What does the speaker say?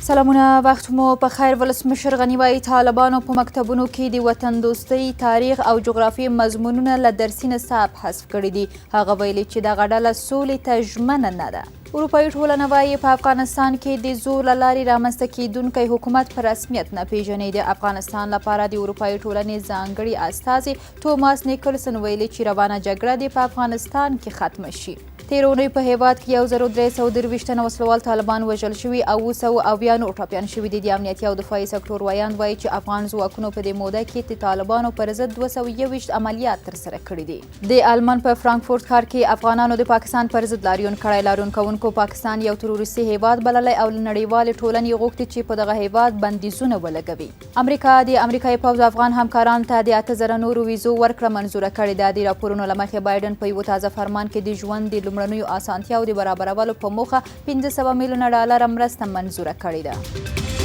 سلامونه، وخت مو په خیر. ولسمشر غني وايي، طالبانو په مکتبونو کې د وطن دوستۍ، تاریخ او جغرافیې مضمونونه له درسي نصاب حذف کړي دي. هغه ویلي چې دغه ډله سولې ته ژمنه نه ده. اروپایي ټولنه وايي، په افغانستان کې د زور له لارې رامنځته کېدونکی حکومت په رسمیت نه پیژني. د افغانستان لپاره د اروپایي ټولنې ځانګړي استازي توماس نیکلسن ویلي چې روانه جګړه دې په افغانستان کې ختمه شي. تېره اونۍ په هېواد کې 1323 تنه وسلوال طالبان وژل شوي او 770 نور ټپیان شوي دي. د امنیتي او دفاعي سکتور ویاند وایي چې افغان ځواکونو په دې موده کې د طالبانو پر ضد 221 عملیات ترسره کړي دي. د آلمان په فرانکفورت ښار کې افغانانو د پاکستان پر ضد لاریون کړی. لاریون کوونکو پاکستان یو تروریستي هېواد بللی او له نړیوالې ټولنې غوښتي چې په دغه هېواد بندیزونه ولګوي. امریکا د امریکایي پوځ افغان همکارانو ته د 8000 نورو ویزو ورکړه منظوره کړې ده. د راپورونو له مخې، بایډن په یوه تازه فرمان کې د ژوند د لومړنیو اسانتیاو د برابرولو په موخه 500 میلیونه ډالره مرسته منظوره کړې ده.